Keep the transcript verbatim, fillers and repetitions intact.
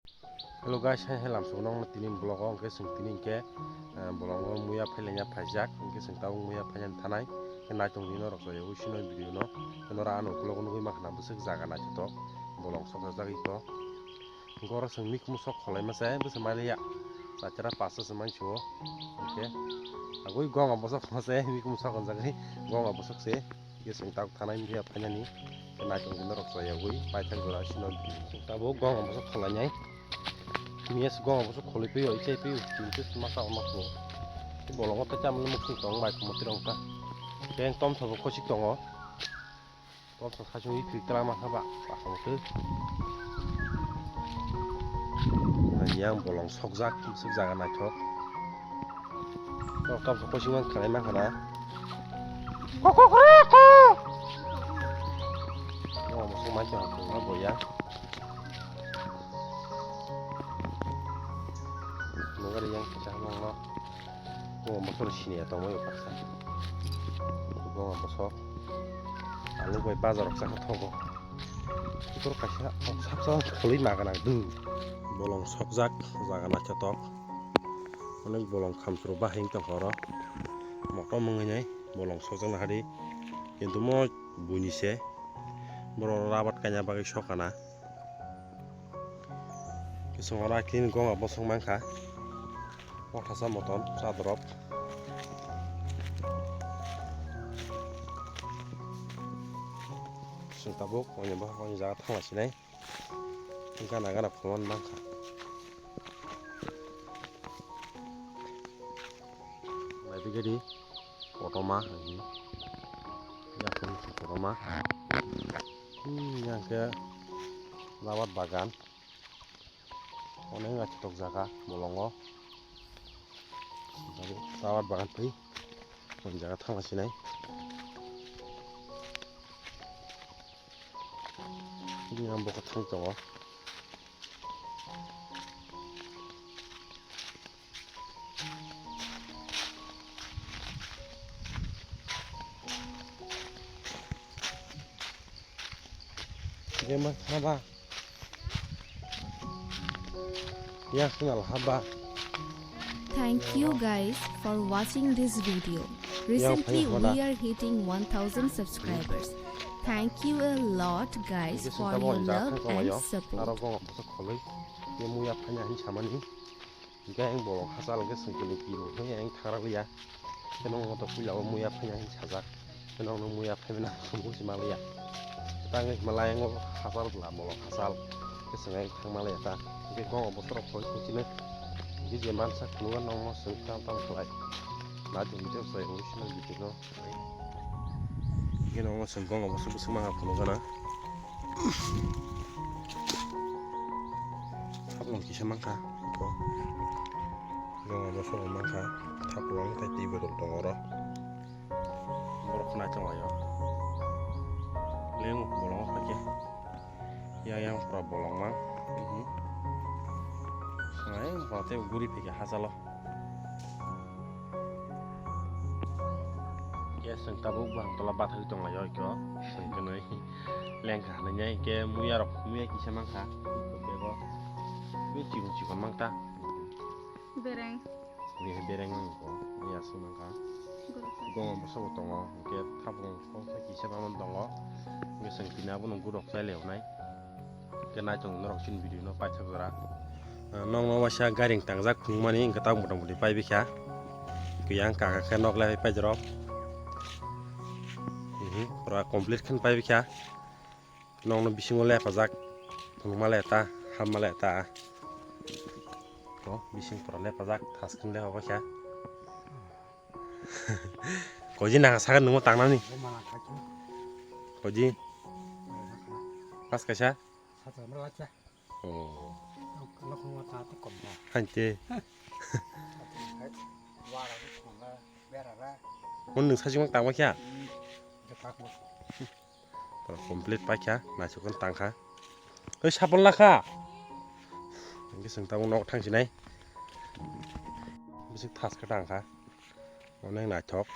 Hello guys, hai hai lamsok nokno tini vlog o hwnkhe chwng tini hwnkhe, eh, bolongo muya phailaiya phaijak, hwnkhe chwng tabuk muya phainani thanai, hwnkhe naitongdi norok chaya ui sino video no, hwnkhe norok ano vlog o nugui mankha na bwswk jaga naithotok, bolong sokjak jagwi to, hwnkhe oro chwng mikhumu sok kholaima se bwswk maliya, chachara pasta se mansuo, hwnkhe agui gonga bosok se mikhumu sok hwnjagwi gonga bosok se. Hwnkhe chwng tabuk thanai wngya phainani, naitongdi norok chayagwi paithak jora sino. Tabuk gonga bosok kholainai. Miya se gonga bosok kholoi phio, ichai phio, tini se masa o nokho. Bolongo tei chamani mukhung tong bai khumoti rong ta. Tei tomsa bo khosik tongo. Tomsa saichung ithwi twlangma kha ba, ba khumoti. Yang bolong sokjak, bwswk jaga naithok. Norok tamsa koching man khanai mankha na. Kok kok kok kok. Gonga bosok mai tong ha boya. Nugari yang kita mong no. Gonga bosok sini ya tongmo yo paksa. Gonga bosok. Alo bai bazar rok chakha thogo. Tor kaisa kok sapsa kholi magana du. Bolong sokjak jaga naithotok. Onek bolong khamchwrwk bahai wng tongkha oro. Motom wngwi nai bolong sokjakna hari. Kintu mo buini se. Borok rabat kaina bagwi sokana. Kisung oro akhini gonga bosong mankha. Wathasa motom chadorok. Kisung tabuk oini bwkhak oini jaga thangla sinai. Gana gana phunukna mankha. Naidi gadi kotorma hai. Yakung kotorma. Hmm, yang ke lawat bagan. Onek naithotok jaga bolongo. Lawat bagan twi. Onek jaga thangla sinai. Bini ang bokha thang tongo. Bini ang bokha thang ba. Yang swnal haba. Thank you guys for watching this video. Recently we are hitting one thousand subscribers. Thank you a lot guys for your love and support. Aro gonga bosok kholoi ye muya phanya hin samani. Hingke ang bolong hachal hingke sengkini kiro hingke ang thangra liya. Keno moto puila o muya phanya hin sajak. Keno no muya phaimana buji maliya. Tang malai ang hachal bla bolong hachal. Keseng ang thang maliya ta. Hingke gonga bosok kholoi kuchino. Hingke je mansa khulungan nongmo seng tam tam khlai. Na jumte sai o sino bitino. Hingke nongmo seng gonga bosok bosok manga khulungana. Thaplong kisa mankha. Gonga bosok mankha. Thaplong tei twi bodol tongo oro. Borok khna chong laio. Leng bolong kha khe. Yang yang pura bolong mang. Mhm. Sangai pura tei guri phikha hachalo. Yes, ang tabuk bang tola bathagwi tong laio kho. Sengkhe noi. Lengkha hwnwi ke muya rok muya kisa mankha. Bego. Ni chikon chikon mangta. Bereng. Ni bereng mangko. Ni asu mangka. Gorok. Gonga bosok tongo. Ke thabung kisa bamon tongo. Ni sengkhe abono gurok chai leonai. Ke naitung norok chini video no paithak jora. Nokno waisa gairing tangjak phunukmani hwnkhe tak motamoti paibikha. Kuyang kaka khe nok le paijorok. Mhm, pura complete khe paibikha. Nokno bisingo lepajak. Phunukma le ta, hamma le ta. O bising pura lepajak, thas khe lepabakha. Koji nang sakha nungma tangnani. Koji. Pas kaisa. Oh. Hante. Mun nung sajima tangma kya? Pura complete paikha, naisukun tangkha. Oi, sapon lakha. Hingke seng tabuk nok thangsinai. Bisik thas khe tangkha. Onek naithok.